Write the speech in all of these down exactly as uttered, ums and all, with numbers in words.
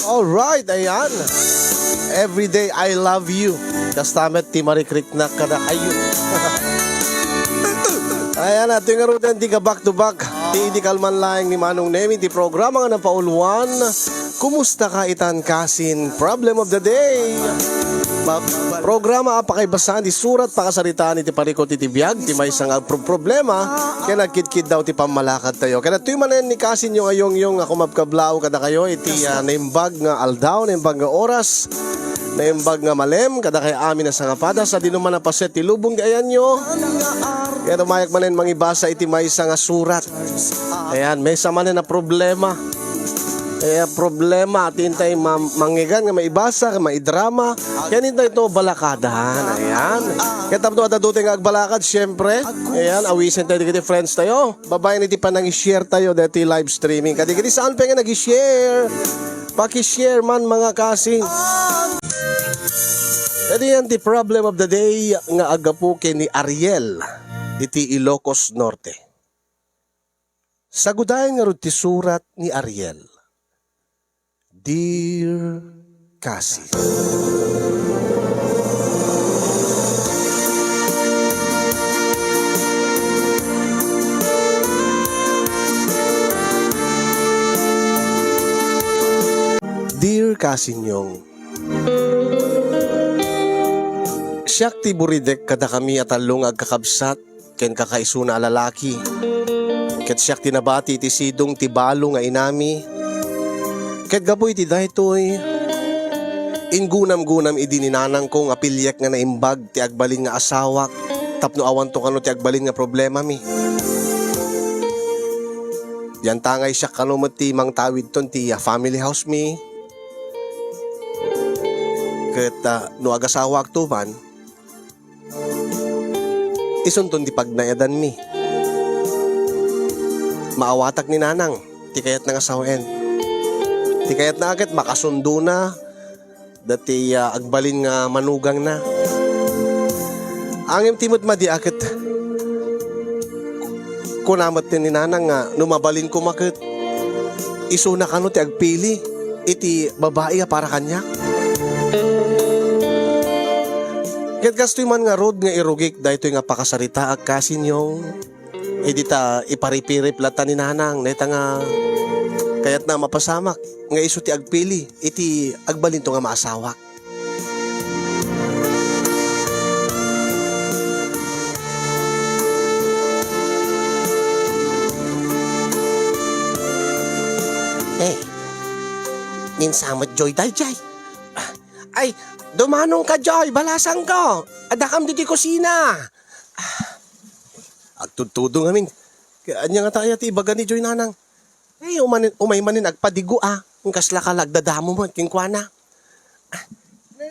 Alright, ayan. Everyday I love you. Kasta met ti marikriknak kadakayo. Ayan, atoy ngaruden ti ka back to back. Ti idi kalman laeng ni Manong Nemi ti programa nga napauluan, Kumusta ka itan kasin? Problem of the day. Ba-, programa a pakaibasaan ti surat, pakasaritaan iti parikut iti biag, ti maysa nga agproproblema, ken agkidkiddaw ti pammalakadtayo. Ken atoy manen ni kasinyo nga Yongyong a kumabkablaw kadakayo iti, ah, naimbag nga aldaw, naimbag nga oras, naimbag nga malem, kadakayo amin a sangapadas, sadino man a paset ti lubong ti ayanyo. Ket umayak manen mangibasa iti maysa nga surat. Ayan, maysa manen a problema. Eh, problema, ti intay ma-, mangngegana nga maibasa, maidrama. Ken intay to balakadan. Ayan. Ket tapno adda dutay nga agbalakad, siyempre. Ayan, awisenyo dagiti friendstayo. Babaen iti panang-share tayo deti live streaming. Kadagiti saan pay nga nag-share, paki-share man, mga kasin. Daytoy ti problem of the day nga aggapu ken ni Ariel iti Ilocos Norte. Sagudayen ngarud ti surat ni Ariel. Dear Kasi. Dear Kasinyong, siak ti buridek kadakami a tallo nga agkakabsat ken kakaisuna a lalaki. Ket siak ti nabati iti sidong ti balo nga inami. Ket gapu iti daytoy, inggunamgunam idi ni nanangko nga piliek nga naimbag ti agbalin nga asawak tapno awanto kano ti agbalin nga problemami. Yantangay siak kano met ti mangtawidton ti, ah, family house mi. Ket, ah, no agasawaakto man, isunton ti pagnayadanmi. Maawatak ni nanang ti kayatna nga sawen. Ti kayatna a ket makasundona dati, ah, agbalin nga manugangna. Ngem ti met madi a ket kuna met ni nanang nga no mabalin koma ket isuna kano ti agpili iti babai a para kaniak. Ket kastoy man ngarud nga irugik daytoy nga pakasaritaak, Kasinyong, idi ta iparipirip latta ni nanang, dayta nga kayatna a mapasamak nga isu ti agpili iti agbalinto nga maasawak. Eh, ninsamet, Joy, daydiay. Ay, dumanongka, Joy, balasangko. Addakam ditoy kusina. Agtudtudo ngamin. Ania ngata aya ti ibaga ni Joy, nanang? Eh, umanen-, umay manen agpadigo, ah. Ken kasla ka la agdadamo met kenkuana. Ah,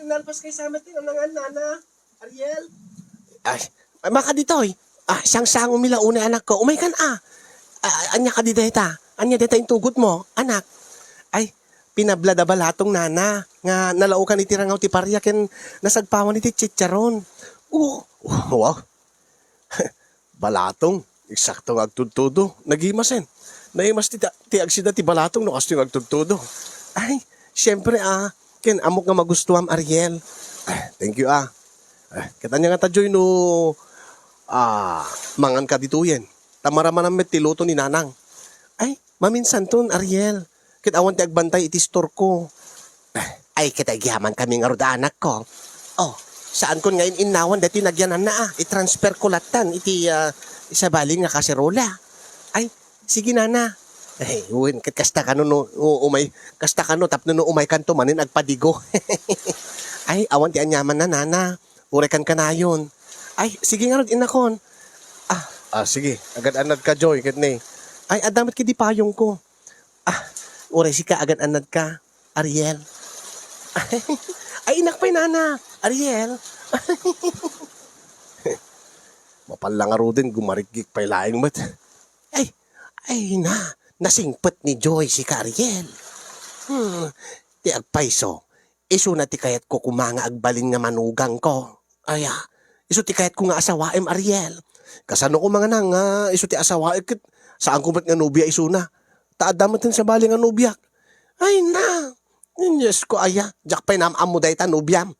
nalpas kay samet ti nanangan, nana. Ariel? Ay, ay, maka ditoy. Ah, sangsangomi la unay, anakko. Umaykan, ah. Ah, ania kadi dayta? Ania dayta intugotmo, anak? Ay, pinablad a balatong, nana, nga nalaokan iti rangaw ti paria ken nasagpawan iti chicharon. Oh, wow. Balatong, eksakto nga agtudtudo. Nagimasen. Naimas ti, ti agsida ti balatong no kastoy nga agtudtudo. Ay, siyempre, ah, ken ammok nga magustuam, Ariel. Ah, thank you, ah. Ah, ket ania ngata, Joy, no, ah, manganka ditoyen? Ta maramanam met ti luto ni nanang. Ay, maminsanton, Ariel. Ket awan ti agbantay iti istorko. Ay, ket agyamankami ngarud, anakko. Oh, saankon nga in-innawan daytoy nagyananna, ah. I-transfer ko lattan iti, ah, sabali nga kaserola. Ay, sige, nana. Ay, wen, ket kasta kano no, o, umay, kasta kano tapno no umaykanto manen agpadigo. Ay, awan ti anyamanna, nana. Uray kan kanayon. Ay, sige ngarud, innakon. Ah, ah, sige. Agad-annadka, Joy, ket ne. Ay, adda met kadi payongko. Ah, uray sika agad-annadka, Ariel. Ay, innak pay, nana, Ariel. Mapallangaruden, gumarikgik pay laeng met. Ay, ay na, nasingpet ni Joy sika, Ariel. Hmm, ti agpayso, isuna ti kayatko koma nga agbalin nga manugangko. Aya, isu ti kayatko nga asawaem, Ariel. Kasano ko manganang nga isu ti asawaek ket saanko met nga nobia isuna? Ta adda met ti sabali nga nobiak. Ay na, Diosko aya, diak pay naam-ammo dayta nobiam.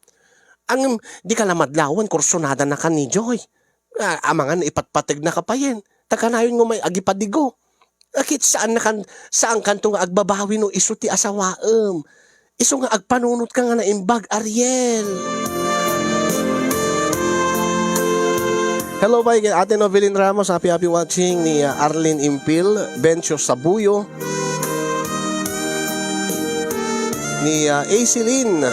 Ngem, dika la madlawen, kursunadana ken ni Joy. A-, amangan ipatpategna ka payen. Ta kanayon nga umay agipadigo. Ket saankan, saankanto nga agbabawi no isu ti asawaem. Isu nga agpanunotka nga naimbag, Ariel. Hello, pay, ken Ate Novelyn Ramos. Happy, happy watching ni, ah, Arlene Impil, Bencio Sabuyo, ni, ah, Aiseline. Ah,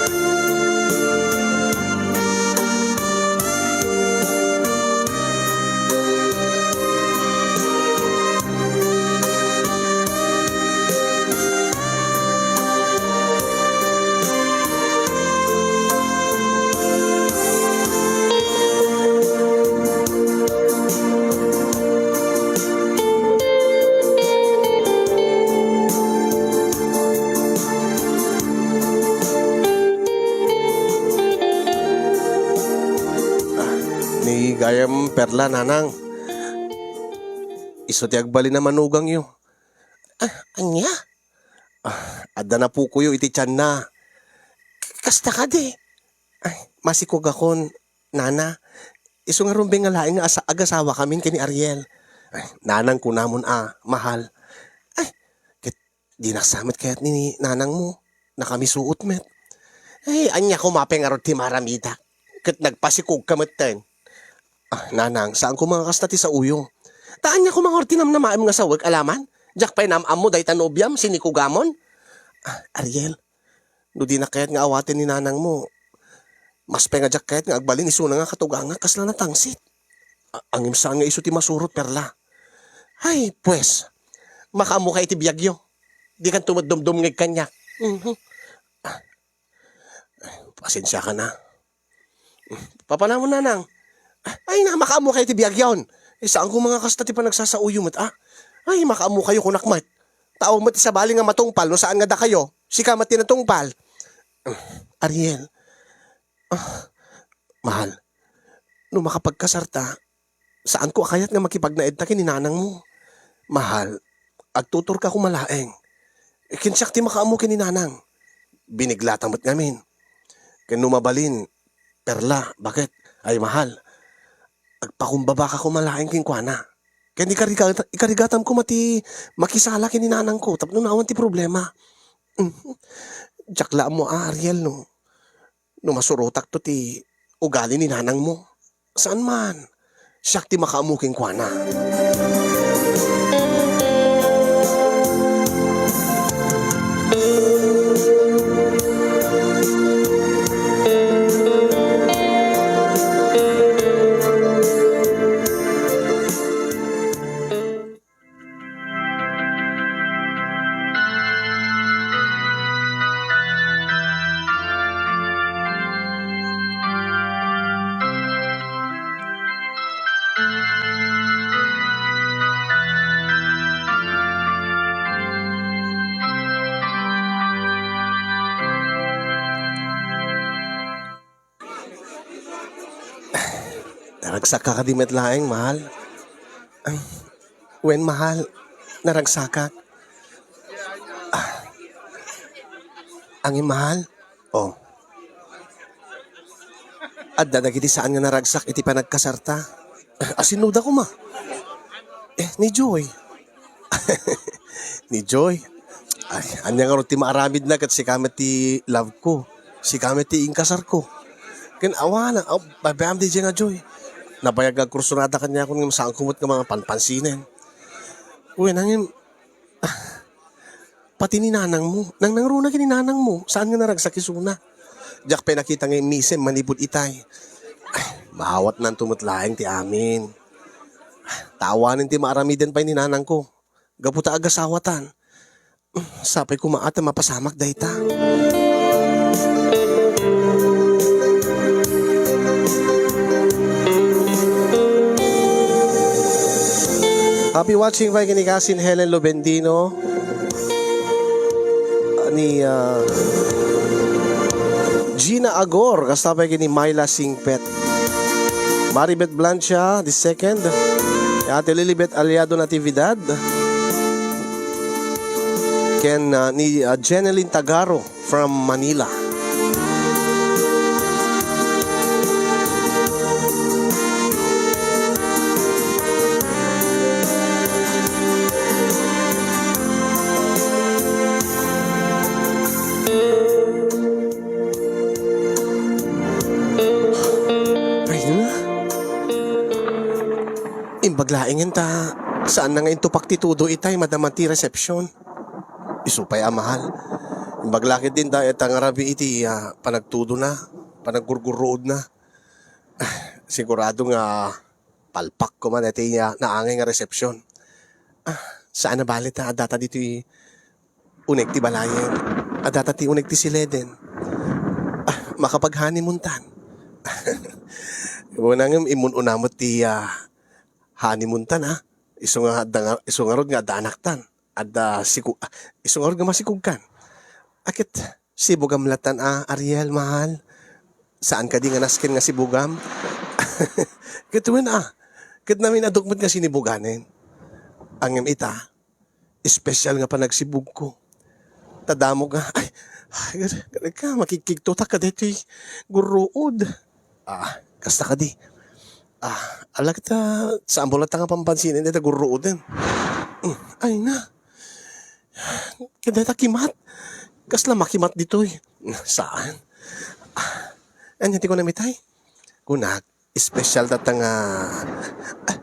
ni gayam Perla, nanang. Isu ti agbalin a manugangyo. Ah, ania? Ah, adda napukoyo iti tianna. K-, kasta kadi? Ay, masikugakon, nana. Isu nga rumbeng nga laeng nga asa-, agasawakamin ken ni Ariel. Ay, nanang kunamon a, mahal. Ay, ket dinak sa met kayat ni nanangmo. Nakamisuot met. Ay, ania koma pay ngarud ti maaramidak? Ket nagpasikugka metten. Ah, nanang, saan koma nga kasta ti saoyo. Ta ania koma ngarud ti namnamaem nga sawek, alaman? Diak pay naam-ammo dayta nobiam, sinikugamon? Ah, Ariel, no dinak kayat nga awaten ni nanangmo, mas pay nga diak kayat nga agbalin isuna nga katugangak kasla natangsit. A-, angem saan nga isu ti masurot, Perla. Ay, pues, makaammoka iti biagyo. Dikanto met dumdumngeg kaniak. Mhm. Ah, pasensiakan a. Papanamon, nanang. Ay, na, makaammoka iti biagyon. Eh, saan koma nga kasta ti panagsasaoyo met, ah? Ay, makaammokayo, kunak met. Tao met ti sabali nga matungpal no saan nga dakayo. Sika met ti natungpal. Ariel, ah, mahal, no makapagkasarta, saanko a kayat nga makipagnaedta ken ni nanangmo. Mahal, agtuturka koma laeng. Ken siak ti makaammo ken ni nanang. Biniglata met ngamin. Ken no mabalin, Perla, baket, ay mahal, agpakumbabaka koma laeng kenkuana. Ken ikarigata-, ikarigatam koma ti makisala ken ni nanangko tapno naawan ti problema. Mhm. Diak la ammo a, Ariel, no, no masurotakto ti ugali ni nanangmo. Saan man, siak ti makaammo kenkuana. Naragsakka kadi met laeng, mahal? Ay, wen, mahal, naragsakak. Ah. Angin, mahal? Oh. Adda dagiti saan nga naragsak iti panagkasarta. Asinnuda koma. Eh, ni Joy. Ni Joy. Ay, ania ngarud ti maaramidna ket sika met ti love ko. Sika met ti inkasarko. Ken awan, aw, babaam di nga Joy. Nabayag nga agkursunada kaniakon ngem saanko met nga mga panpansinen. Wen, nangem, ah, pati ni nanangmo. Nangnangruna ken ni nanangmo. Saan nga naragsak isuna? Diak pay nakita nga immisem manipud itay. Ay, maawatnanto met laeng ti amin. Tawanen ti maaramiden pay ni nanangko. Gapu ta agasawatan. Sapay koma a ta mapasamak dayta. Happy watching pay ken ni Kasin Helen Lubendino, ni, ah, Gina Agor, kasta pay ken ni Myla Singpet. Maribet Blancha the second, ni Ate Lilibet Aliado Natividad, Ken, ah, ni, ah, Jeneline Tagaro from Manila. Ay, na. Imbag laengen ta, saan na nga intupak ti tudo itay, madama ti resepsyon. Isu pay a mahal. Imbag la ketdin ta, ita nga rabii iti, ah, panagtudona, panaggurgurruodna. Ah, sigurado nga palpak koma daytoy, ah, naangay nga resepsyon. Ah, saan a bale ta, adda ta ditoy uneg ti balayen. Adda ta ti uneg ti sileden. Ah, makapag-honeymoon tan. Una ngem, immun-una met ti, ah, honeymoon tan, ah. Isu nga adda nga, isu ngarud nga adda anaktan. Adda siku-, ah, isu ngarud nga masikugkan. A ket sibugam latan a, Ariel, mahal. Saan kadi nga nasken nga sibugam? Ket wen a. Ket naminadok met nga sinibuganen. Ngem ita, espesyal nga panagsibugko. Ta damok nga, ay, ay, ka, makikigtotak kadaytoy gurruod. Ah, kasta kadi. Ah, ala ket, ah, saan mo latta nga pampansinan dayta gurruoden. Mm, ay na. Ket dayta kimat. Kasla makimat ditoy. Saan? Ah, ania ti kunam itay? Kunak, espesyal tatta nga, ah,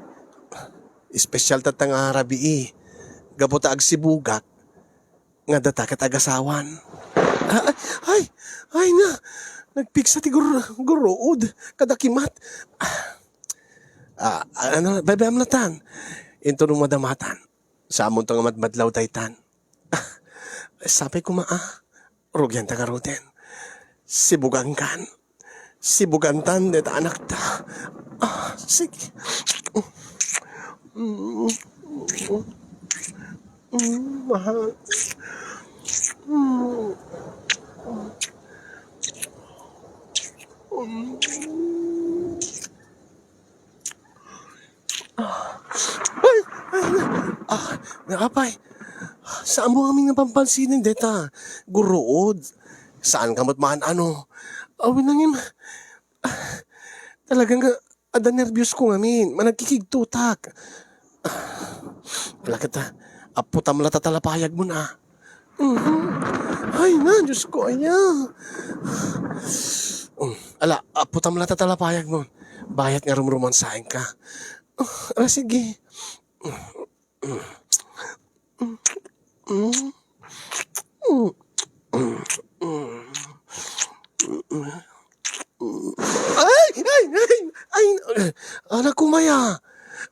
espesyal tatta nga rabii. Gapu ta agsibugak, nga data ket agasawan. Ah, ay, ay, ay na, nagpigsa ti gur-, gurruod, kada kimat. Ah, ah, ano, baybayam latan. Intono madamatan. Samonto nga madmadlaw daytan. Ah, sapay koma, ah. Rugianta ngaruden. Sibugankan. Sibugantan dayta anakta. Ah, sige. Mm, mm, mm, mahal. Mm. Mm. Ah. Ay! Ay! Ah, nga apay. Saan mo ngamin nga pampansinan dayta? Gurruod. Saan ka met maan ano? Awan nangin. Ah, talaga nga, adda nerbios ko ngamin. Managkikigtotak. Ah, wala kita. Aputam la ta talapayag mo na. Mhm. Ay na, Diyos ko, aya. Mm, ala, aputam la ta talapayag mo. Bayat nga rumrumansaen ka. Ah, ala, sige. Ay, ay, ay, ay, anak ko, maya.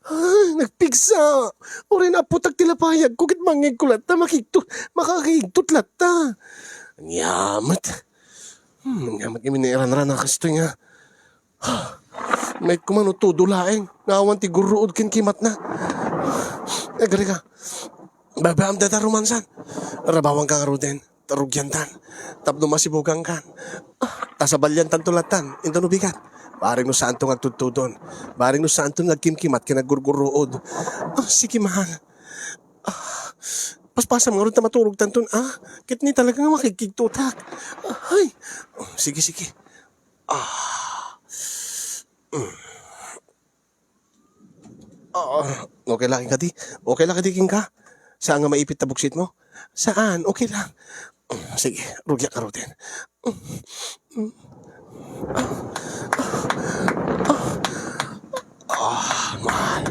Ah, nagpigsa. Uray naputak ti lapayag ko, ket mangngeg ko latta, makigto-, makakigtot latta. Ania met. Hmm, ania met nga minairan-ran a kastoy nga. Naik ko man, o, tudo laeng nga awan ti gurruod ken kimatna. Agriga. Babaam dayta rumansan. Rabawanka ngaruden. Tarugiantan. Tapno masibugankan. Ah, ta sabaliantanto latan. Inton no bigat. Bareng no saanto nga agtudtudon. Bareng no saanto nga agkimkimat ken aggurgurruod. Ah, sige, mahal. Ah, paspasam ngarud ta maturogtanton, ah. Ket ni talaga nga makigkigtotak. Ah, ay. Oh, sige, sige. Ah. Mm. Ah, okay la kenka di? Okay la kadi kenka? Saan nga maipit ta buksit mo? Saan? Okay lang. Mm, sige, rugiak ngaruden. Mm. Ah, ah, ah. Ah, mahal.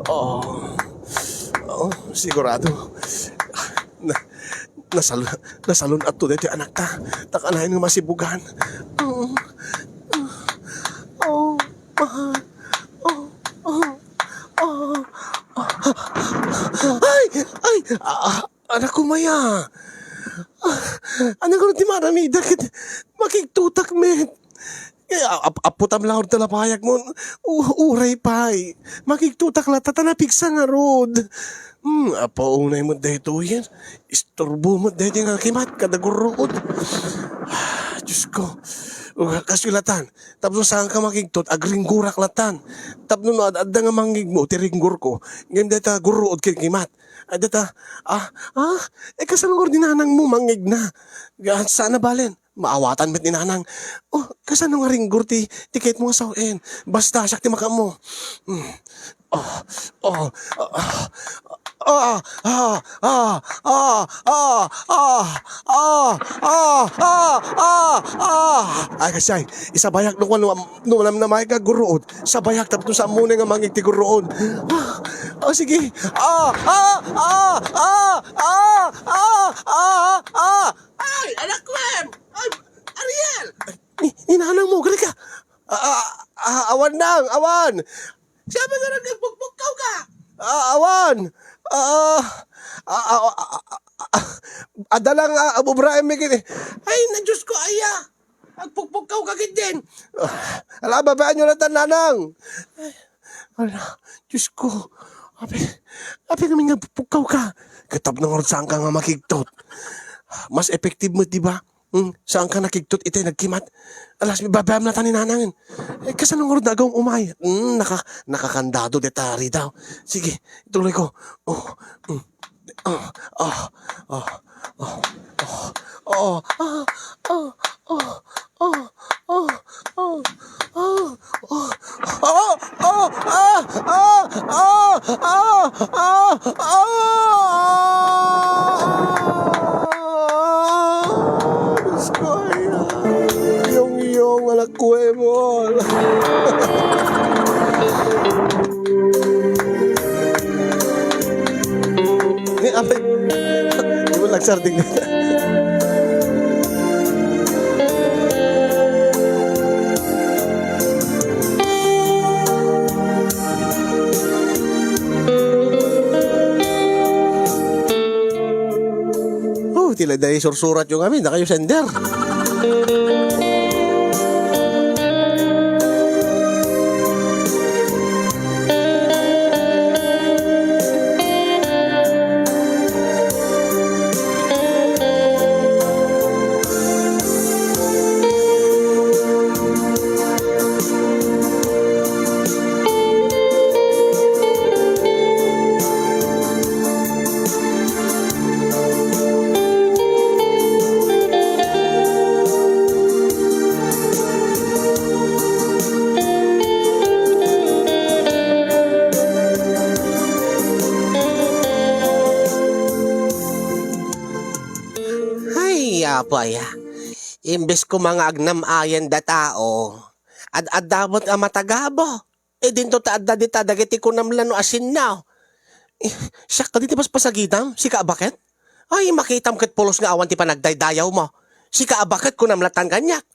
Oh. Oh, sigurado. Na, nasal-, nasalun-atto daytoy anakta. Ta kanayon nga masibugan. Oh. Oh, mahal. Oh, oh, oh, oh. Ay! Ay! Ah, ah, anak ko, maya. Ah, ano ko ti maramida ket makigtutak met? Eh, a-, ap-, aputam la or talapayag mo. U-, uray pay. Makigtutak la, ta, ta napigsa ngarud. Hmm, apo, unay mo daytoyen. Isturbo mo daytoy nga kimat, kada gurruod. Ah, Diyos ko. Kastoy latan. Tapno saanka makigtot, agringgorak latan. Tapno no ad-, adda nga mangngegmo ti ringgorko, ngem dayta gurruod ken kimat. Ay, dayta, ah, ah, eh, kasano ngarud ni nanangmo mangngegna? Ga-, saan a balen? Maawatan met ni nanang. Oh, kasano nga ringgor ti, ti kayatmo nga sawen? Basta, siak ti makaammo. Hmm. Oh, oh, ah, ah, ah, ah, ah, ah, ah, ah, ah, ah, ah, ah. Ay, kasjay, isabayak no kuan, no, no namnamaek nga gurruod. Sabayak tapno sa ammo nga mangngeg ti gurruod. Ah, oh, sige. Ah, ah, ah, ah, ah, ah, ah, ah. Ay, anak ko, em! Ay, Ariel! Ni, ni nanangmo, gali ka. Ah, ah, ah, awan nang, awan. Siapa nga nagpukpukkaw ka? Ah, awan. Ah, ah, ah, ah, ah, ah, adda lang, ah, abubraem mi kini. Ay, na Diyos ko, aya. Agpukpukkaw ka gid din. Ah, ala, babaen yo latan, nanang. Ay, ala, Diyos ko. Abi, abi namin nga agpukpukkaw ka. Ket tapno ngarud saanka nga makigtot. Mas effective met, di ba? Hmm, saanka nakigtot iti nagkimat. Alas, babaem latan ni nanangen. Eh, kasano ngarud nga agawem umay? Hmm, naka-, nakakandado deta ridaw. Sige, ituloy ko. Oh, hmm. Ah, ah, ah, ah, ah, ah, ah, ah, ah, ah, ah, ah, ah, ah, ah, ah, ah, ah, ah, ah, Diyos ko, ay, ah. Yung, yung, anak ko, eh, mo. Ni, apay. Di mo nagsarding. Oh, tila day sursurat yung amin, nakayo sender. Ay, apo aya. Imbes koma nga agnam-ayan da tao, ad-adda met a matagaba. Eh, dinto ta adda dita dagiti kunam la no asinna. Eh, siak kadi ti paspasagitam, sika a baket? Ay, makitam ket pulos nga awan ti panagdaydayawmo. Sika a baket, kunam latan kaniak.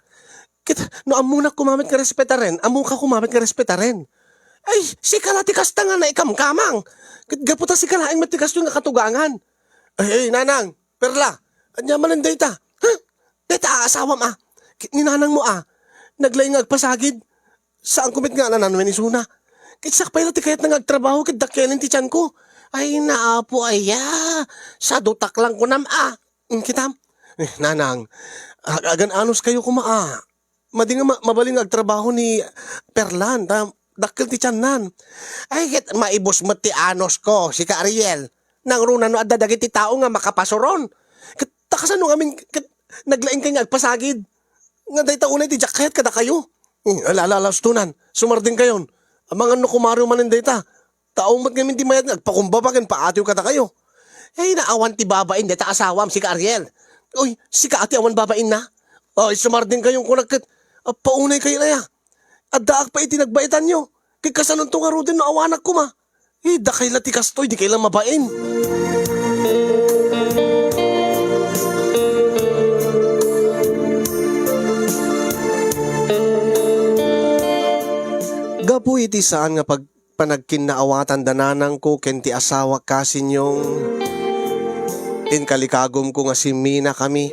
Ket no ammonak koma met nga respetaren, ammoka koma met nga respetaren. Ay, sika la ti kasta nga naikamkamang. Ket gapu ta sika laeng met ti kastoy nga katugangan. Ay, ay, nanang, Perla, ania manen dayta? Ha? Dayta a asawam a. Ket ni nanangmo a. Naglaing nga agpasagid. Saanko met nga nananwen isuna. Ket siak pay la ti kayatna nga agtrabaho ket dakkelen ti tianko. Ay, naapo aya. Sadutak lang kunam a. Mm, kitam? Eh, nanang, ag-, agan-anos kayo koma a. Madi nga ma-, mabalin nga agtrabaho ni Perlan, ta dakkel ti tiannan. Ay, ket maibus met ti anos ko, sika Ariel. Nangruna no adda dagiti tao nga makapasuron. Ket ta kasano ngamin ket naglaing kay nga agpasagid? Nga dayta unay ti diak kayat kadakayo. Hmm, ala, ala, ala, ustonan. Sumardeng kayon. Amangan no kumariw manen dayta. Tao met ngamin ti mayat nga agpakumbaba ken paatiw kadakayo. Ay, naawan ti babain dayta asawam, sika Ariel. Oy, sika a ti awan babainna? Ay, sumardeng kayon kunak ket, ah, paunay kayo na ya. Addaak pay iti nagbaetanyo. Ket kasanonto ngaruden no awanak koma? Eh, dakay la ti kastoy, di kay la mabain. Gapu iti saan nga pag-, panagkinnaawatan da nanangko ken ti asawak, kasinyong, inkalikagumko nga simminakami.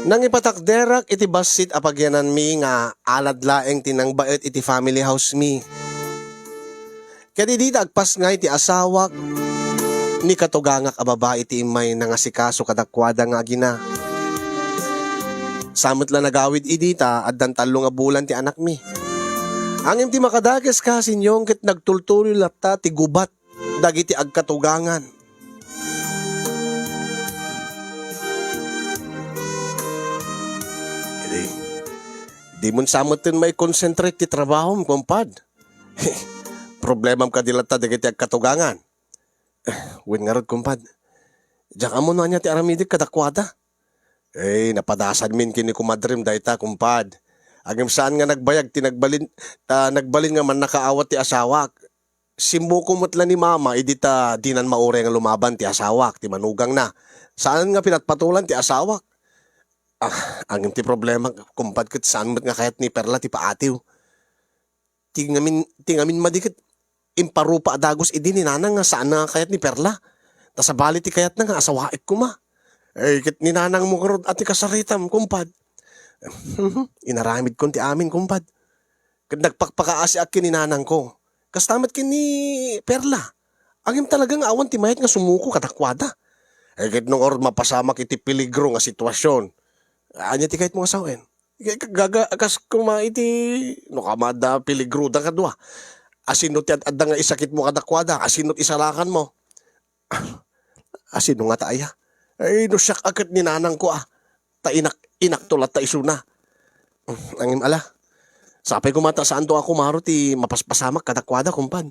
Nangipatakderak iti bassit a pagyananmi nga alad laeng ti nangbaet iti family house mi. Ket idi ta agpasngay ti asawak, ni katugangak a babai ti immay nangasikaso kadakuada nga agina. Sa met la nagawid idi ta addan tallo nga bulan ti anakmi. Ngem ti makadakes, Kasinyong, ket nagtultuloy latta ti gubat dagiti agkatugangan. Idi, dimon sa metten mai-concentrate ti trabahom, kumpad. Problemam kadi latta dagiti agkatugangan. Wen ngarud, kumpad. Diak ammo no ania ti aramidek kadakuada. Eh, napadasanmin ken ni kumadrem dayta, kumpad. Ngem saan nga nagbayag ti nagbalin, ta nagbalin nga mannakaawat ti asawak. Simmukot met la ni mama idi ta dinan mauray nga lumaban ti asawak, ti manugangna. Saan nga pinatpatulan ti asawak. Ah, ngem ti problema, kumpad, ket saan met nga kayat ni Perla ti paatiw. Ti ngamin, ti ngamin madi ket imparupa a dagus idi ni Nanang nga saan nga kayat ni Perla. Ta sabali ti kayatna nga asawaek koma. Eh, ket ni Nanangmo ngarud a ti kasaritam, kumpad. Inaramidkon ti amin, kumpad. Ket nagpakpakaasiak ken ni Nanangko. Kasta met ken ni Perla. Ngem talaga nga awan ti mayat nga sumuko kadakuada. Eh, ket no ngarud mapasamak iti peligro nga sitwasion, ania ti kayatmo nga sawen? Gaga, kas koma iti, no, koma adda peligroda kadua. Asino ti ad-, adda nga isakitmo kadakuada? Asino ti isalakanmo? Asino ngata aya? Ay, no siak a ket ni Nanangko, ah. Ta inak, inakto latta isuna. Ngem ala, sapay koma ta saanto a kumaro ti mapaspasamak kadakuada, kumpad.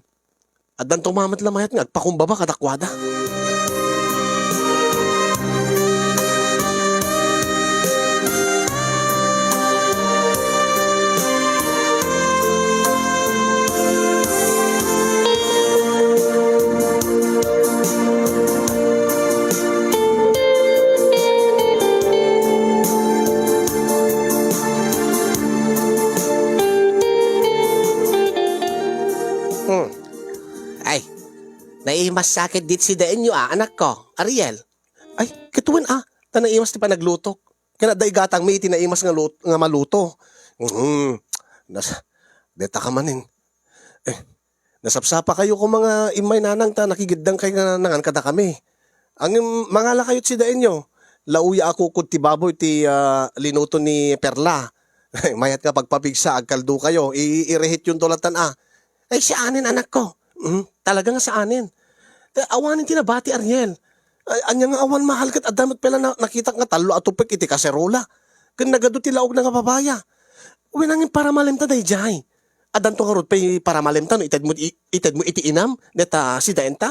Addanto met la mayat nga agpakumbaba kadakuada. Hmm. Ay, naimas sa ket dit sidaenyo a, anakko, Ariel. Ay, ket wen a, ta naimas ti panaglutok. Ken adda igatangmi iti naimas nga lut-, nga maluto. Mhm. Nas-, deta ka manen. Eh, nasapsapakayo koma nga immay Nanang ta nakigeddangkay nga nangan kadakami. Ngem mangalakayo ti sidaenyo. Laoya a kukod ti baboy ti, ah, linuto ni Perla. Mayat nga pagpapigsa, agkaldokayo. I-, irehityonto lattan a. Ay, saanen, anakko. Mm, talaga nga saanen. Ta, awanen ti nabati, Ariel. Ay, ania nga awan, mahal, ket adda met pay la na-, nakitak nga tallo a tupek iti kaserola. Ken nagadu ti laogna nga babaya. Wen, ngem paramalemta daydiay. Addanto ngarud pay paramalemta no itedmo i-, itedmo iti inam deta sidaenta?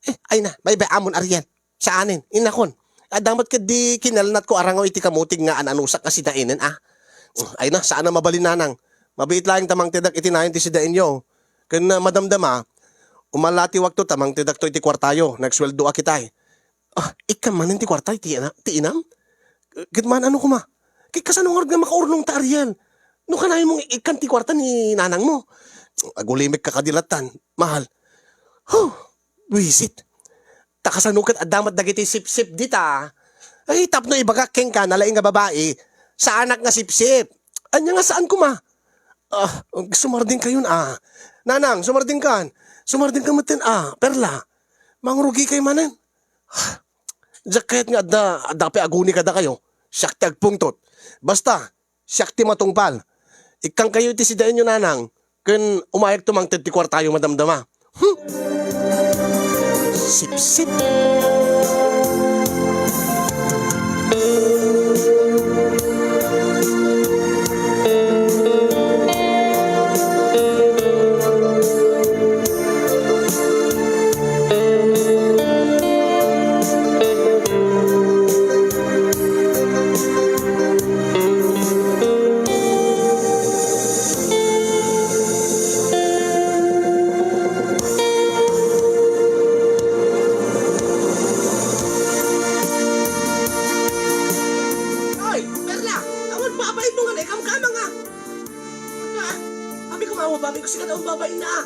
Eh, ay na, baybay-amon, Ariel. Saanen, inakon. Adda met ketdi kinalnatko a rangaw iti kamutig nga an-anusak a sidaenen, ah. Ay na, saan a mabalin, Nanang. Mabiit laeng ta mangtedak iti nayon ti sidaenyo. Ken, ah, madamdama, umallatiwakto ta mangtedakto iti kuartayo, nagsueldo a kitay. Ah, ikkan manen ti kuarta ti ina-, ti inam? Ket man, ano koma? Ket kasano ngarud nga makaurnongta, Ariel? No kanayon mong ikkan ti kuarta ni nanangmo? Agulimekka kadi lattan, mahal. Huh, buisit. Ta kasano ket adda met dagiti sipsip dita? Ay, tapno ibagak kenka, nalaing nga babai, saanak nga sipsip. Ania nga saan koma? Ah, sumardengkayon, ah. Nanang, sumardengkan. Sumardengka metten, ah, Perla. Mangrugikay manen. Diak kayat nga adda, adda pay aguni kadakayo. Siak ti agpungtot. Basta, siak ti matungpal. Ikkankayo iti sidaenyo, Nanang, ken umayakto mangted ti kuartayo madamdama. Hmm? Sipsip. Oy, Perla! Awan babainmo nga naikamkamang, ah! Abi ko, awan babain ko, sika awan babain na, ah!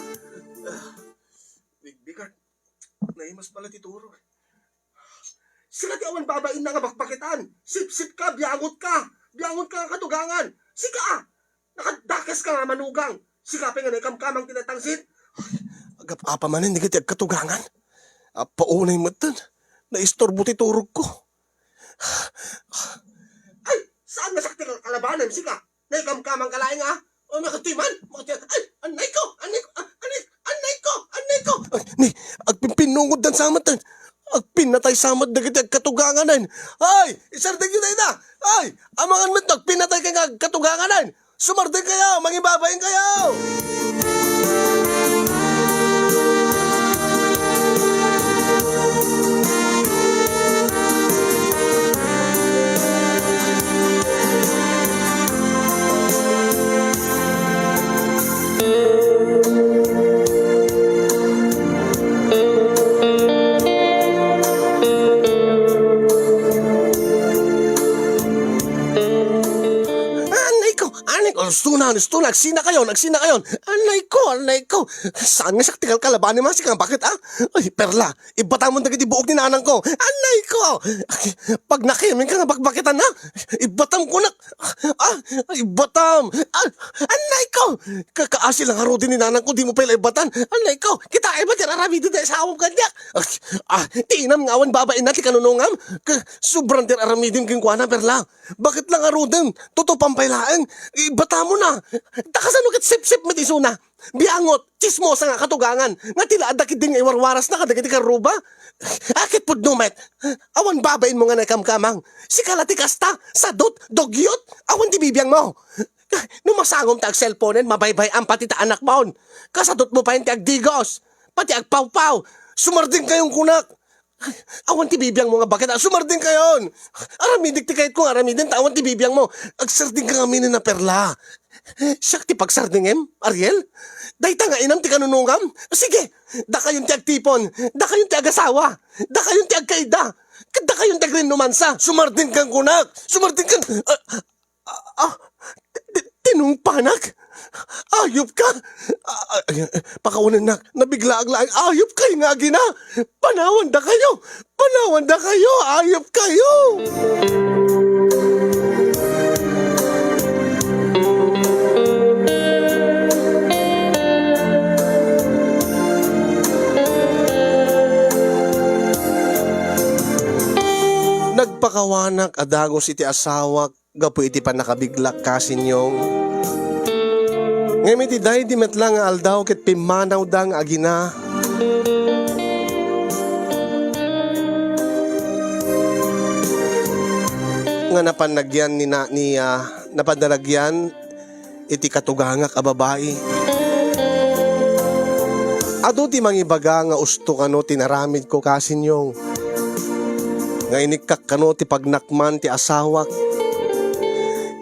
Bigbigat. Naimas pala ti turog. Sika ti awan babain na nga bakbaketan. Sipsip ka, biangot ka. Biangot ka nga katugangan. Sika, ah! Nakadakes ka nga manugang. Sika pay nga naikamkamang ti natangsit. Agap-apa manen dagiti agkatugangan. Appaunay metten. Naisturbo ti turogko. Ay, Saan nga sakti kalabanem, sika? Naikamkamang ka laeng, a? O, makatuy man, makatuy. Ay, anay ko, anay ko, ah, anay, anay ko, anay ko. Ay, ni, agpimpinnungod dan samet, eh. Agpinnatay samet dagiti agkatuganganen. Ay, isardengyo dayta. Ay, amangan met no agpinnatay kay nga agkatuganganen. Sumardeng kayo, mangibabain kayo. Anay ko, anay ko, gusto na, gusto na, agsina kayo, agsina kayo. Anay ko, anay ko. Saan nga sakti kalabanem, a, sika, bakit, a? Ay, Perla, ibbatamon dagiti buok ni nanang ko. Anay ko! Pagnakimin ka nga bakbakitan, a? Ibbatam ko nak. Ah, ibbatam. Ah, anay ko! Kakaasi lang ngaruden ni nanang ko, dimo pay la ibbatan. Anay ko! Kitaem met ti aramiden ti asawam kaniak. Ah, ti inam nga awan babainna ti kanunongam. Ka-, sobran ti aramidem kenkuana, Perla. Bakit lang ngaruden? Tutupan pay laeng. Ibbatamon a. Ta kasano ket sipsip met isuna? Biangot, tsismosa nga katugangan, nga ti la adda ketdin nga iwarwarasna kadagiti karruba. A, ket pudno met, awan babainmo nga naikamkamang. Sika la ti kasta, sadut, dugyot, awan ti bibiangmo. No masangom ta agselponen, mabaybay-am pati ta anakmon. Kasadutmo pay ti agdigos, pati agpawpaw. Sumardeng kayon kunak. Awan ti bibiangmo nga baket, a, sumardeng kayon. Aramidek ti kayatko nga aramiden, ta awan ti bibiangmo. Agsardeng ka ngamin a, Perla. Siak ti pagsardengem, Ariel? Dayta nga inam ti kanunongam? Sige, dakayon ti agtipon, dakayon ti agasawa, dakayon ti agkaida, ket dakayon ti agrinnumansa. Sumardeng kan kunak! Sumardeng kan, ah, Ah, ah, ti-, ti-, tinungpanak? Ayop ka! Ah, ah, ay, pakawanennak, nabiglaak laeng. Ayop kayo nga agina! Panawan dakayo! Panawan dakayo! Ayop kayo! Nagpakawanak a dagus iti asawak gapu iti pannakabiglak, Kasinyong. Ngem iti daydi met la nga aldaw ket pimmanawda nga agina nga napan nagyan ni na-, ni, ah, napan dalagian iti katugangak a babai. Adu ti mangibaga nga usto kano ti naramidko, Kasinyong, nga inikkak kano ti pagnakman ti asawak.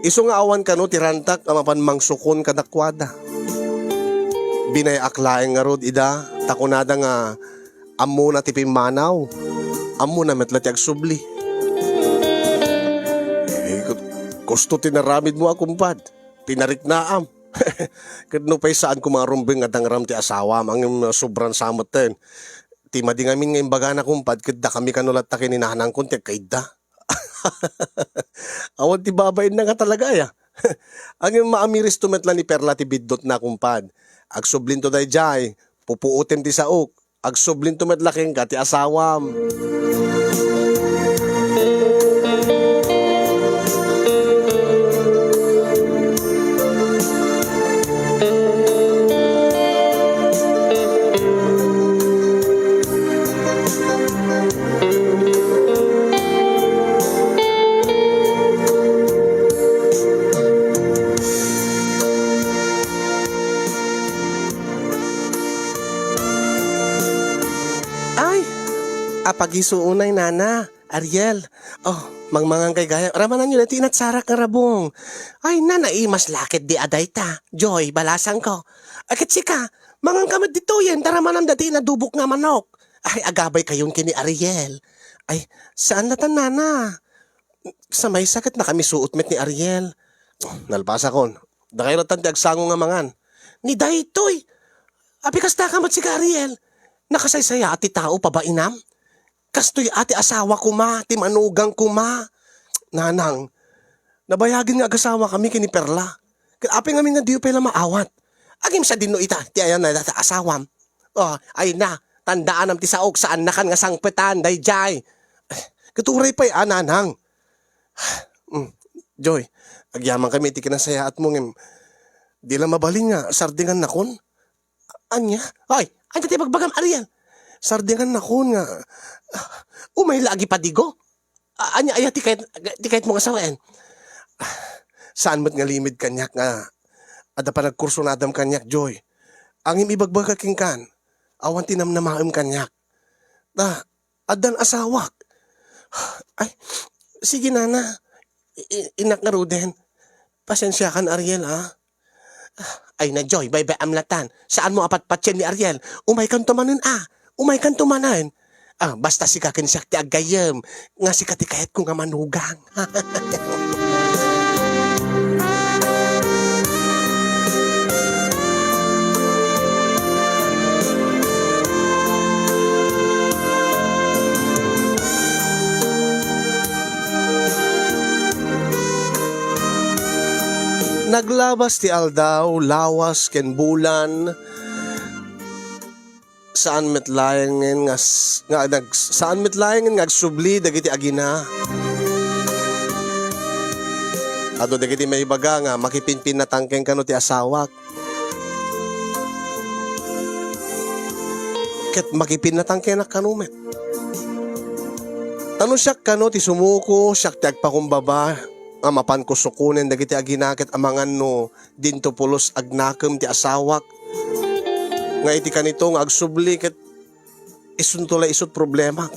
Isu nga awan kano ti rantak a mapan mangsukon kadakuada. Binay-ak laeng ngarud ida, ta kunada nga ammona ti pimmanaw, ammona met la ti agsubli. Eh, ku-, kusto ti naramidmo a kumpad. Pinariknaam. Ket no pay saan koma a rumbeng nga dangram ti asawam, ngem sobran sa metten. Ti madi ngamin nga imbagana, kumpad, ket dakami kano latta ken ni nanangkon ti agkaidda. Awan ti babainna nga talaga, aya. Ngem maamiristo met la ni Perla ti biddutna, kumpad. Agsublinto daydiay, pupuotem ti saok. Agsublinto met la kenka ti asawam. Ay, apagiso unay, nana, Ariel. Oh, mangmangan kay gayam. Ramananyo daytoy inatsarak nga rabong. Ay, nana, imas la ketdi a dayta. Joy, balasangko. Ay, ket sika, manganka met ditoyen, ta ramanam daytoy inadobok nga manok. Ay, agabay kayon ken ni Ariel. Ay, saan latan, nana? Sa maysa ket nakamisuot met ni Ariel. Nalpasakon. Dakayo latan ti agsango nga mangan. Ni daytoy! Apay kasta ka met sika, Ariel? Nakasaysayaat ti tao, pabainam? Kastoy a ti asawa koma, ti manugang koma. Nanang, nabayagen nga agasawakami ken ni Perla. Ket apay ngamin nga diyo pay la maawat? Agim sadino ita ti ayan na data asawam. Oh, ay na, tandaanam ti saok, saannakan nga sangpetan, daydiay. Ket uray pay a, nanang. Mm. Joy, agyamankami iti kinasayaatmo ngem di la mabalin nga sardingannakon. Ania? Ay, ania ti bagbagam, Ariel? Sardingannakon nga, ah, umay la agipadigo. A-, ania aya ti kayat-, ti kayatmo nga sawen? Ah, saan met nga limid kaniak nga adda panagkursunadam kaniak, Joy. Ngem ibagbaga kenkan, awan ti namnamaem kaniak. Ta, addan asawak. Ay, sige, nana. I-, i-, innak ngaruden. Pasensiakan, Ariel, a. Ay na, Joy, baybay-am latan. Saanmo a patpatien ni Ariel? Umaykanto manen, a. Umaykanto manen. A, basta sika ken siak ti aggayyem, nga sika ti kayatko nga manugang. Naglabas ti aldaw, lawas ken bulan. Saan met laengen nga s-, nga nag-, saan met laengen nga agsubli dagiti agina. Adu dagiti maibaga nga makipinpinnatang kenka no ti asawak. Ket makipinnatang kenak kano met. Ta no siak kano ti sumuko, siak ti agpakumbaba nga mapanko sukonen dagiti agina ket amangan no dinto pulos agnakem ti asawak, nga iti kanito nga agsubli ket isunto la isut problemak.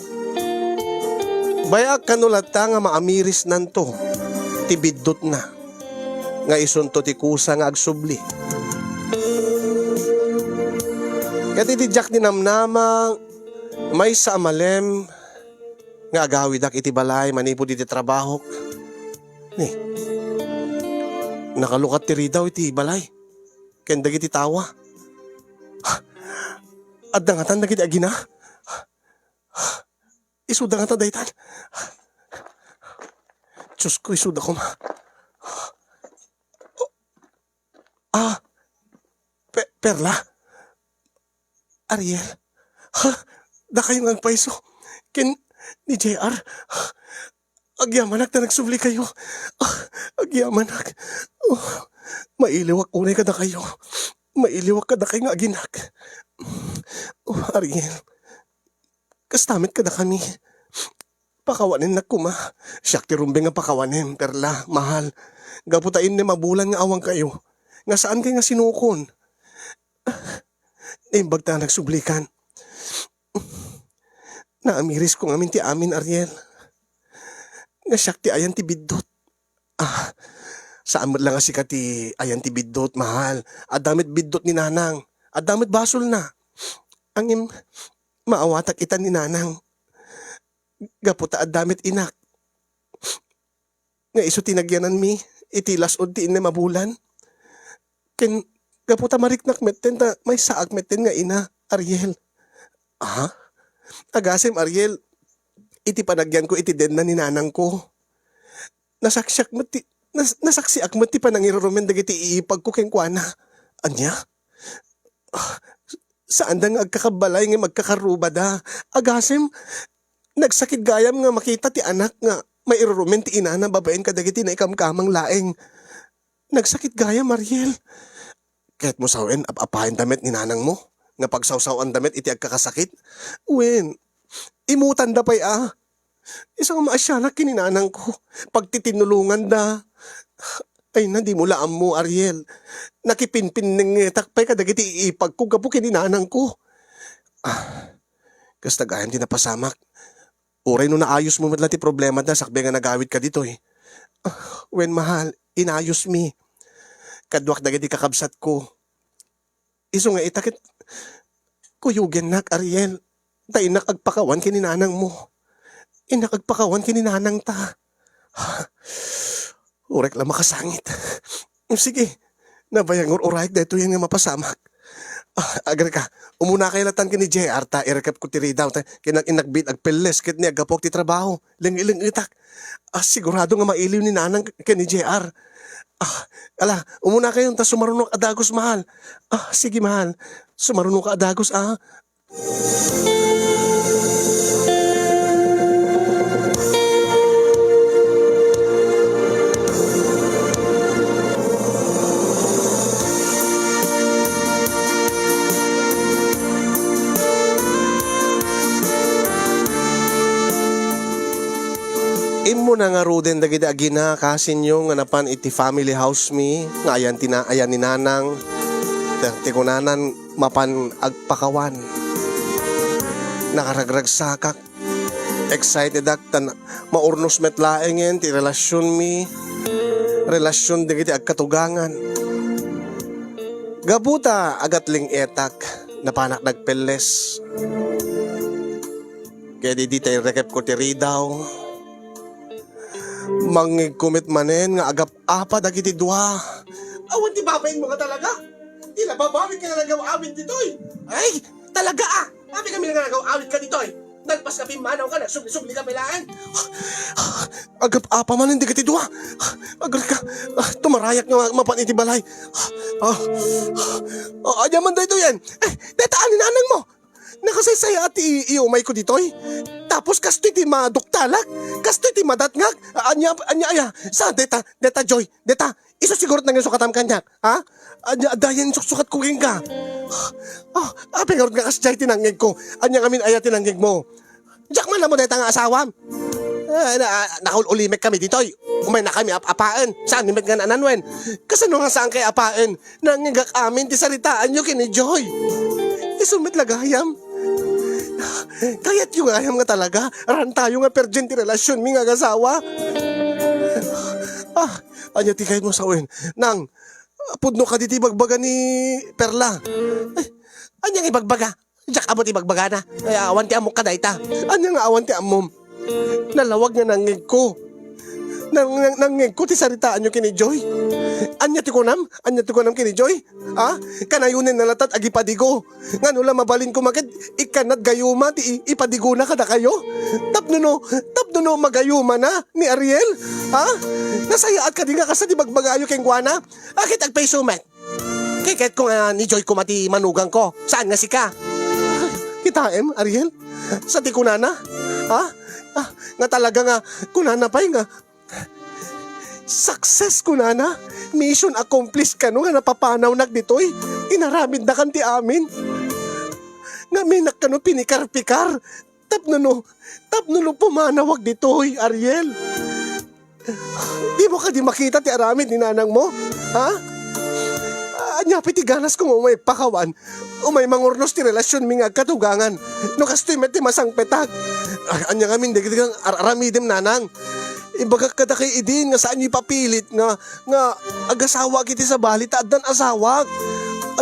Bayaak kano latta nga maamirisnanto ti biddutna, nga isunto ti kusa nga agsubli. Ket iti diak ninamnama, maysa a malem nga agawidak iti balay manipud iti trabahok. Ni, nakalukat ti ridaw iti balay ken dagiti tawa. Adda ngatan dagiti agina? Isuda ngata daytan? Diosko, isuda koma. Ah, Pe-, Perla? Ariel? Ha? Dakayo nga agpayso ken ni J R? Agyamanak ta nagsublikayo. Ah, agyamanak. Oh, mailiwak unay kadakayo. Mailiwak kadakay nga aginak. Oh, Ariel, kasta met kadakami. Pakawanennak koma. Siak ti rumbeng nga pakawanem, Perla, mahal. Gapu ta innem a bulan nga awankayo, nga saankay nga sinukon. Naimbag ta nagsublikan. Naamirisko ngamin ti amin, Ariel. Nga siak ti ayan ti biddut. Ah, saan met la nga sika ti ayan ti biddut, mahal. Adda met biddut ni Nanang. Adda met basolna. Ngem, maawatak ita ni Nanang. Gapu ta adda met inak nga isu ti nagyananmi iti las-ud ti innem a bulan. Ken gapu ta mariknak metten ta maysaak metten nga ina, Ariel. Ah? Agasem, Ariel, iti panagyanko iti denna ni nanangko, nasaksiak met ti, nas-, nasaksiak met ti panangirurumen dagiti iipagko kenkuana. Ania? Ah, saanda nga agkakabbalay ngem agkakarrubada. Agasem, nagsakit gayam nga makita ti anak nga mairurumen ti inana babaen kadagiti naikamkamang laeng. Nagsakit gayam, Ariel. Kayatmo sawen, ap-apaenda met ni nanangmo nga pagsawsaw-anda met iti agkakasakit? Wen, imutanda pay a. Isu nga maasianak ken ni nanangko, pagtitinulonganda. Ay na, dimo la ammo, Ariel. Nakipinpinnengetak pay kadagiti iipagko gapu ken ni nanangko. Ah, kasta gayam ti napasamak. Uray no naayusmo met la ti problemada sakbay nga nagawidka ditoy. Ah, wen, mahal, inayusmi. Kaduak dagiti kakabsatko. Isu nga ita ket kuyogennak, Ariel, ta innak agpakawan ken ni nanangmo. Innak agpakawan ken ni nanangta. Urek la makasangit. Sige, nabayangur urayek daytoyen nga mapasamak. Ah, agreka, umunakay latan ken ni J R ta irekepko ti ridaw ta ken innak biit agpelles ket ni aggapuak ti trabaho. Leng-ilengetak. Ah, sigurado nga mailiw ni Nanang ken ni J R. Ah, ala, umunakayon ta sumarunok a dagus, mahal. Ah, sige, mahal. Sumarunok ka a dagus, ah. Immuna ngaruden dagiti aginakasinyo nga napan iti family house mi nga ayan ti na-, ayan ni Nanang. Ti kunanan mapan agpakawan. Nakaragragsakak. Excited ak ta na-, maurnos met laengen ti relasionmi, relasion dagiti agkatugangan. Gapu ta agatling-etak, napanak nagpelles. Ket idi ta irrekepko ti ridaw, mangngegko met manen nga agap-apa dagiti dua. Awan ti babainmo nga talaga. Ti nababawik nga nagaw-awid ditoy. Ay, talaga, ah! Abi kami nga nagaw-awid ka ditoy. Nalpas ka pimmanaw ka, nagsubli-subli ka pay laeng. Agap-apa manen dagiti dua. Agarka, ah, tumarayak nga mapan iti balay. Ah, ah, ania man daytoyen? Eh, deta ni nanang mo. Nakasaysayaat ti i-, iumayko ditoy. Tapos kastoy ti maduktalak, kastoy ti madatngak. A-, ania, ania aya? Saan deta, deta Joy? Deta, isu sigurot nangisukatam kaniak, ha? Ania, adda yan suksukatko kenka. Ah, apay ngarud nga kasdiay ti nangngegko? Ania ngamin aya ti nangngegmo? Diak man ammo deta nga asawam. Ah, na, ah, nakaul-ulimek kami ditoy. Umayna kami ap-apaen. Saan met nga naan wen? Kasano nga saan kay apaen? Nangngegak amin ti saritaanyo ken ni Joy. Isu met la gayam. Kayatyo gayam nga talaga, rantayo nga virgin ti relasionmi nga agasawa. Ah, ania ti kayatmo sawen? Nang, pudno kadi ti ibagbaga ni Perla. Eh, ania nga ibagbaga? Diak ammo ti ibagbagana. Ay, awan ti ammok kadayta. Ania nga awan ti ammom? Nalawag nga nangngegko. Nang-, nang-, nangngegko ti saritaanyo ken ni Joy. Ania ti kunam? Ania ti kunam ken ni Joy? Ha? Kanayonen na latat agipadigo. Ngano la mabalin koma ket ikkannad gayuma ti i-, ipadigona kadakayo? Tapno no, tapno no magayumana ni Ariel? Ha? Nasayaat kadi nga kasta ti bagbagayo kenkuana? Aket agpayso met? Kay kayatko nga ni Joy koma ti manugangko, saan nga sika? Kitaem, Ariel? Sa ti kunana? Ha? Ah, nga talaga nga kunana pay nga success kunana? Mission accomplished kano nga napapanawnak ditoy? Inaramidnakan ti amin? Ngaminak kano pinikar-pikar? Tapno no, tapno no pumanawak ditoy, Ariel? Dimo kadi makita ti aramid ni nanangmo? Ha? Ania pay ti ganasko nga umay pakawan? Umay mangurnos ti relasionmi nga agkatugangan. No kastoy met ti masangpetak. A-, ania ngamin dagiti nga ar-, aramidem, nanang? Ibagak kadakayo idin nga saanyo ipapilit nga, nga agasawaak iti sabali ta addan asawak.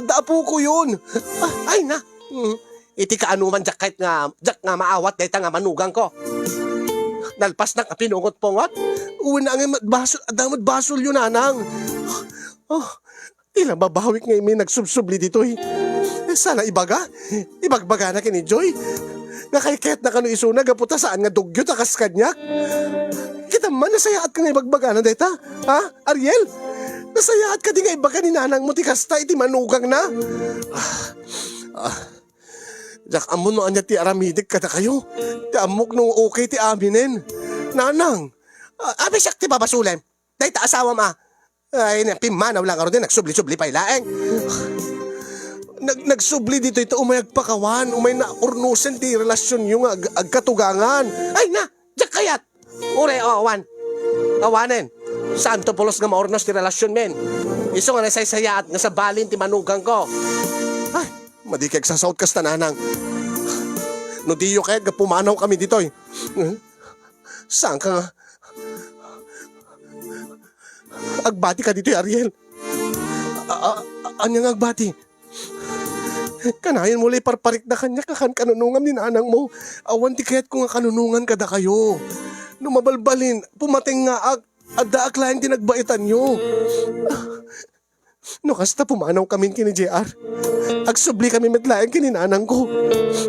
Adda apokoyon. Ah, ay na. Mm. Iti kaanoman diak kayat nga, diak nga maawat dayta nga manugangko. Nalpasnak a pinungot-pungot. Wen, angay met basol, adda met basolyo, nanang. Oh, ti nababawik nga immay nagsubsubli ditoy. Saan a ibaga? Ibagbagana ken ni Joy nga kaykayatna kano isuna gapu ta saan nga dugio ta kas kaniak. Kitaem man, nasayaatka nga ibagbagana dayta. Ha, Ariel? Nasayaat kadi nga ibaga ni nanangmo ti kasta iti manugangna? Ah, ah. Diak ammo no ania ti aramidek kadakayo. Ti ammok no okay ti aminen. Nanang, a-, apay siak ti babasolem? Dayta asawam a. Ay, na, pimmanaw la ngarud, nagsubli-subli pay laeng. Nag-, nagsubli ditoy ta umay agpakawan, umay naurnosen ti relasionyo nga ag-, agkatugangan. Ay na, diak kayat. Uray, o, awan. Awanen. Saanto pulos nga maurnos ti relasionmin. Isu nga nasaysayaat nga sabalin ti manugangko. Ay, madi kay agsasaot kasta, nanang. No diyo kayat nga pumanaw kami ditoy. Hmm? Saanka nga agbatika ditoy, Ariel? A-, a-, a-, ania nga agbati? Kanayon mo la iparparikda kaniak a kan-, kanunongam ni nanangmo. Awan ti kayatko nga kanunongan kadakayo. No mabalbalin, pumateng ngaak, addaak laeng ti nagbaetanyo. No kasta, pumanaw kamin ken ni J R. Agsubli kami met laeng ken ni nanangko.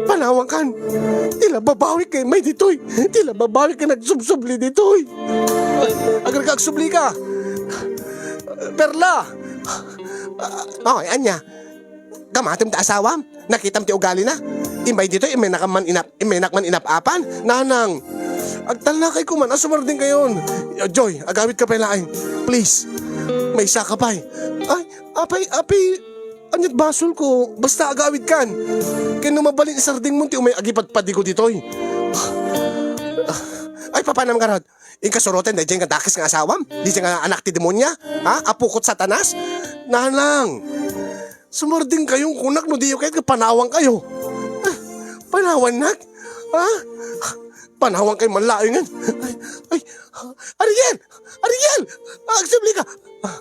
Panawankan. Ti la babawik nga immay ditoy. Ti la babawik nga nagsubsubli ditoy. Agarka, agsubli ka. Perla. Ah, okay, ania? Kamatem ti asawam? Nakitam ti ugalina? Imbay ditoy, imbaynak man inap-, imbaynak man inap-apan? Nanang, agtalnakayko man a sumardengkayon. Joy, agawidka pay laeng. Please. Maysaka pay. Ay, apay, apay, ania't basolko? Basta agawidkan. Ken no mabalin, isardengmon ti umay agipadpadigo ditoy. Ay, papanam garud. Inka suroten, daydiay nga dakes nga asawam? Daydiay nga anak ti demonia? Ha? Apok ket Satanas? Nanang! Sumardengkayo kunak no diyo kayat nga panawankayo. Ah, panawannak? Ha? Panawankayo man laengen. Ay, ay, Ariel! Ariel! Agsublika! Ah,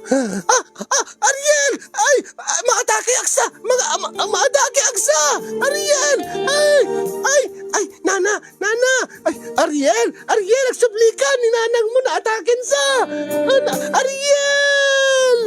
ah, Ariel! Ay! Ah, maatake aksa! Mga, ma, maatake aksa! Ariel! Ay! Ay! Ay! Nana! Nana! Ay! Ariel! Ariel! Agsublika! Ni nanang mo naataken sa! Ana, Ariel!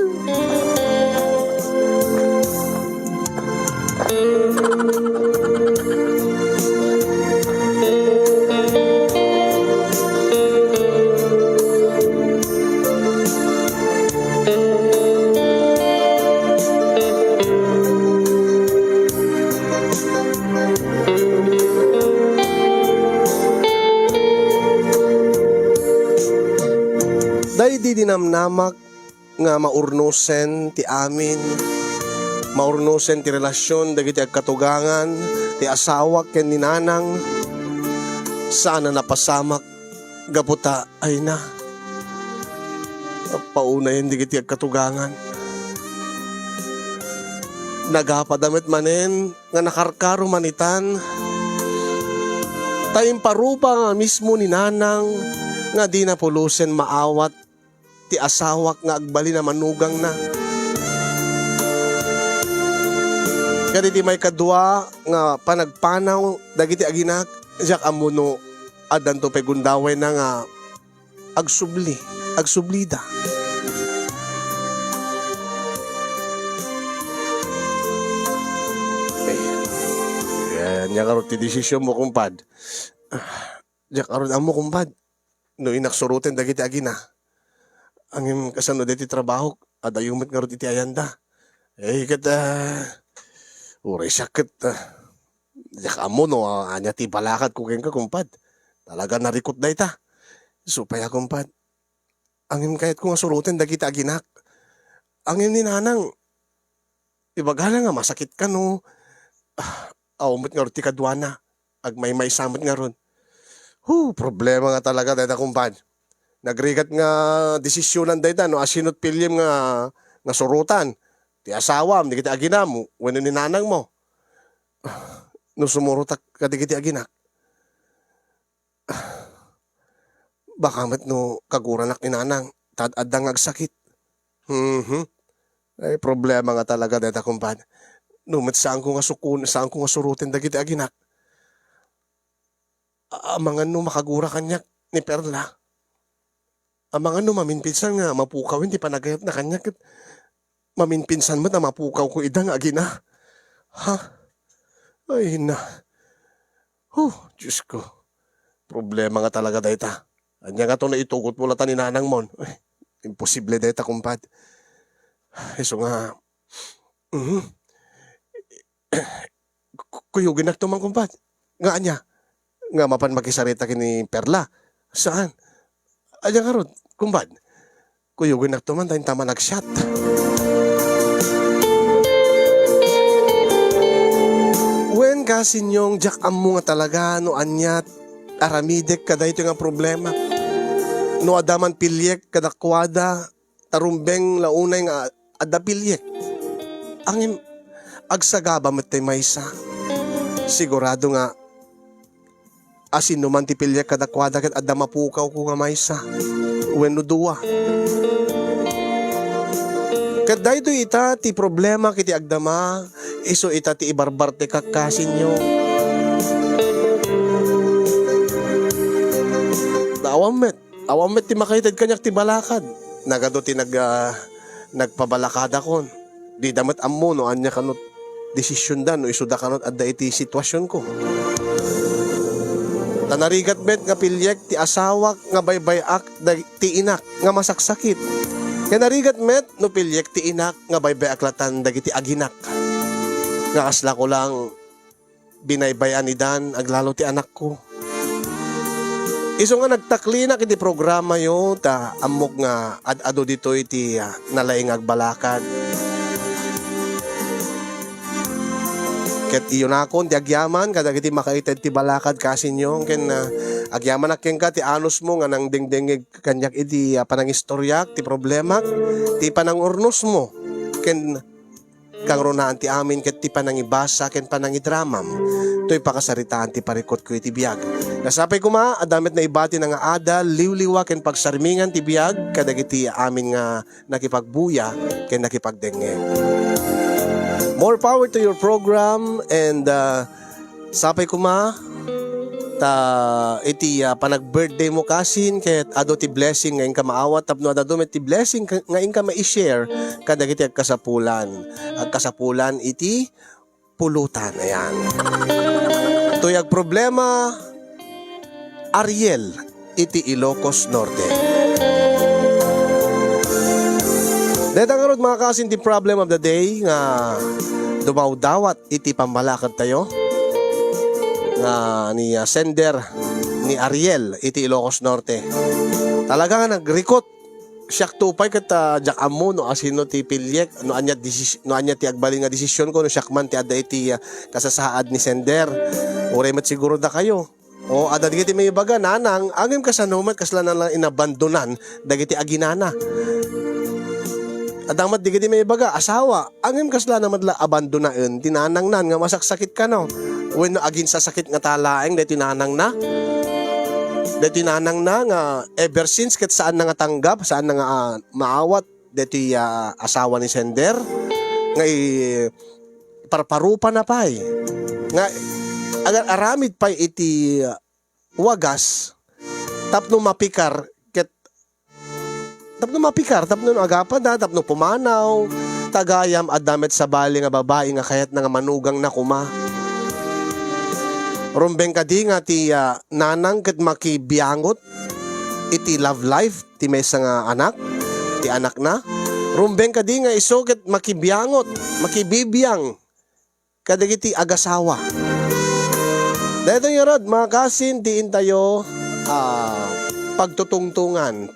Daydi dinamnamak nga maurnosen ti amin, maurnosen ti relasion dagiti agkatugangan, ti asawak ken ni nanang. Saan a napasamak gapu ta, ay na, paunay dagiti agkatugangan. Nagapada met manen nga nakarkaro manitan, ta imparuba nga mismo ni nanang nga dina pulosen maawat ti asawak nga agbalin a manugangna. Ket iti maikadua nga panagpanaw dagiti aginak, diak ammo no addanto pay gundawayna nga agsubli, agsublida. Eh, yan, yan ngarud ti desisionmo, kumpad. Ah, diak ngarud ammo, kumpad. No innak suroten dagiti agina. Ngem kasano daytoy trabahok? Adayo met ngarud iti ayanda. Eh, ket, ah, uray siak ket, ah, diak ammo no, ah, ania ti balakadko kenka, kumpad. Talaga narikot dayta. Isu pay a, kumpad. Ngem kayatko nga suroten dagiti aginak. Ngem ni nanang, ibagana nga masakit kano. Ah, awan met ngarud ti kaduana. Agmaymaysa met ngarud. Hu, problema nga talaga dayta, kumpad. Nagrigat nga desisionan dayta no asino ti piliem nga, nga surotan. Ti asawam, dagiti aginam, wenno ni nanangmo. Ah, no sumurotak kadagiti aginak. Baka met no kaguranak ni nanang, ta ad-adda nga agsakit. Mhm. Ay, problema nga talaga dayta, kumpad. No met saanko nga sukon, saanko nga suroten dagiti aginak. A-, amangan no makagura kaniak ni Perla. Amangan no maminpinsan nga mapukawen ti panagayatna kaniak ket maminpinsan met a mapukawko ida nga agina. Ha? Ay, na. Huh, Diyos ko. Problema nga talaga dayta. Ania nga to naitugotmo lata ni nanangmon? Ay, imposible dayta, kumpad. Isu nga, mhm. Ku-, kuyogennak to man, kumpad. Nga ania? Nga mapan makisarita ken ni Perla? Saan? Ania ngarud, kumpad? Kuyogennak to man, ta inta man nagsiat. Wen, kasinyong, diak ammo nga talaga no ania aramidek kadaytoy nga problema. No adda man piliek kadakuada, ta rumbeng la unay nga adda piliek. Ngem agsagaba met ti maysa. Sigurado nga asinoman ti piliek kadakuada ket adda mapukawko nga maysa wenno dua. Ket daytoy ita ti problema ket ti agdama, isu ita ti ibarbartekak, kasinyong. Awan met Awan met ti makaited kaniak ti balakad. Nagadu ti nag-, ah, nagpabalakadakon. Dida met ammo no ania kano ti desisionda no isuda kano adda iti situasionko. Ta narigat met nga piliek ti asawak nga baybay-ak dag-, ti inak nga masaksakit. Ken narigat met no piliek ti inak nga baybay-ak latan dagiti aginak. Nga kasla ko lang binaybay-an idan aglalo ti anakko. Isu nga nagtaklinak iti programayo, ta ammok nga ad-adu ditoy ti, ah, nalaing nga agbalakad. Ket iyunakon ti agyaman kadagiti makaited ti balakad kasinyo, ken, ah, agyamanak kenka ti anusmo nga nangdengdengngeg kaniak iti, ah, panangistoriak, ti problemak, ti panangurnusmo, ken kangrunaan ti amin ket ti panangibasa ken panangidramam toy pakasaritaan ti parikutko iti biag. Nga sapay koma, adda met naibatina nga adal, liwliwa ken pagsarmingan ti biag kadagiti amin nga nakipagbuya ken nakipagdengngeg. More power to your program, and, uh, sapay koma ta iti, uh, panag-birthday mo kasin ket adu ti blessing nga inka maawat tapno adda met ti blessing ka- nga inka ma-share kadagiti agkasapulan. Agkasapulan iti pulutan. Ayan. Toy agproblema, Ariel iti Ilocos Norte. Deta ngarud, mga kasin, ti problem of the day nga dumawdawat iti pammalakad tayo nga ni, ah, sender ni Ariel iti Ilocos Norte. Talaga nga nagrikot siak to pay ket, ah, diak ammo no asino ti piliek, no ania desis-, no ania ti agbalin nga desisyon ko, no siak man ti adda iti, ah, kasasaad ni sender. Uray met siguro dakayo. O, adda dagiti maibaga, nanang, ngem kasano met kasla na la inabandonan dagiti aginana. Adda met dagiti maibaga, asawa, ngem kasla na met la abandonaen ti nanangnan nga masaksakit kano. Wenno aginsasakit ngata laeng daytoy nanangna. Daytoy nanangna nga ever since ket saan na nga tanggap, saan na nga, ah, maawat daytoy, ah, asawa ni sender nga i-, parparupana pay. Nga agar-aramid pay iti, ah, wagas tapno mapikar ket tapno mapikar, tapno no agapada, tapno pumanaw, ta gayam adda met sabali nga babai nga kayatna nga manugangna koma. Rumbeng kadi nga ti, ah, nanang ket makibiangot iti love life ti maysa nga anak, ti anakna? Rumbeng kadi nga isu ket makibiangot, makibibiang kadagiti agasawa? Daytoy ngarud, mga kasin, ti intayo, ah, pagtutungtungan.